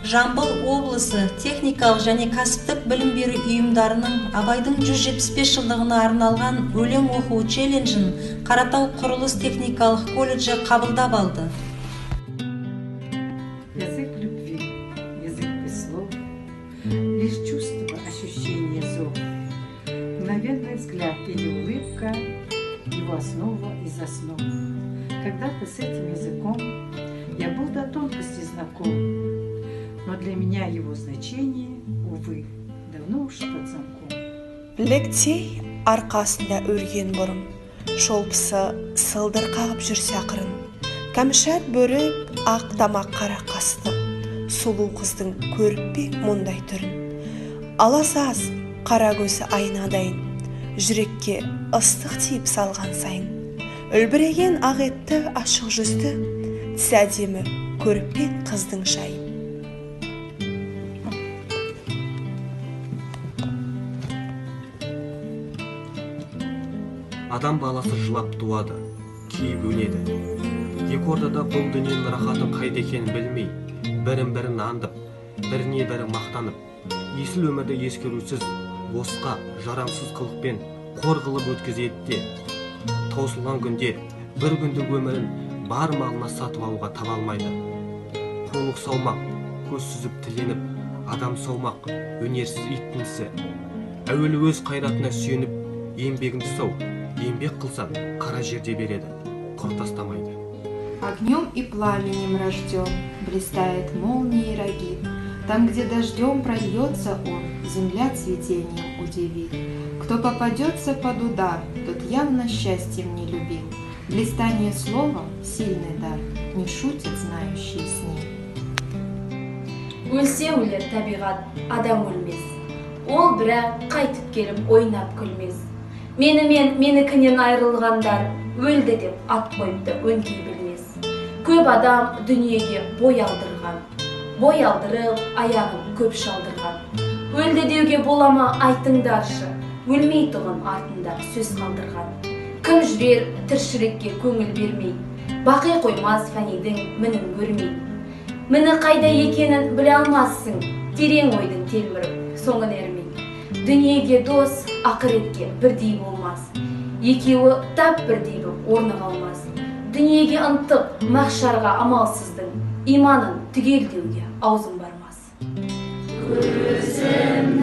Жамбыл облысы техникалық және кәсіптік білім беру ұйымдарының Абайдың 175 жылдығына арналған өлең оқу челленджін Қаратау құрылыс техникалық колледжі қабылдап алды. Язык любви, язык без слов, лишь чувство, ощущение, зов. Мгновенный взгляд или улыбка, его основа из основ. Когда-то с этим языком я был до тонкости знаком, но для меня его значение, увы, давно уж под замком. Білектей арқасында өрген бұрым, шолпысы сылдыр қағып жүрсе ақырын. Кәмшат бөрік, ақ тамақ қара қасты, сұлу қыздың көріп пе мұндай түрін. Аласаз қара көзі айнадайын, жүрекке ыстық тиіп салған сайын. Үлбіреген ақ етті ашық жүзді, тісі әдемі көріп пе қыздың жайын. Адам баласы жылап туады, кейіп өледі. Екі ортада бұл дүниенің рахаты қайда екенін білмей, бірін-бірін аңдып, біріне бірі мақтанып, есіл өмірді ескерусіз, босқа, жарамсыз қылықпен қор қылып өткізеді де, таусылған күнде бір күндік өмірін бар малына сатып алуға таба алмайды. Қулық саумақ, көз сүзіп тіленіп, адам саумақ, өнерсіз иттің ісі. Әуелі өз қайратына сүйеніп, еңбегіңді сау, еңбек қылсаң, қара жерде береді, құр тастамайды. Огнем и пламенем рожден, блистает молнией рогит. Там, где дождем прольется он, земля цветением удивит. Кто попадется под удар, тот явно счастьем не любим. Блистанье слова — сильный дар, не шутит знающий с ним. Өлсе өлер табиғат, адам өлмес. Ол бірақ қайтып келіп ойнап күлмес. Менімен менікінен айырылғандар өлді деп ат қойыпты өңкей білмес. Көп адам дүниеге бой алдырған, бой алдырып аяғын көп шалдырған. Өлді деуге бола ма айтыңдаршы, өлмей тұғын артында сөз қалдырған. Кім жүрер тіршілікке көңіл бермей, бақи қоймас фәнидің мінін көрмей. Міні қайда екенін біле алмассың, терең ойдың телміріп, соңын ермей. Дүниеге дос, ақыретке бірдей болмас, екеуі тап бірдей боп орны қалмас. Дүниеге ынтық, махшарға амалсыздың, иманын түгелдеуге аузым бармас. Көзімнің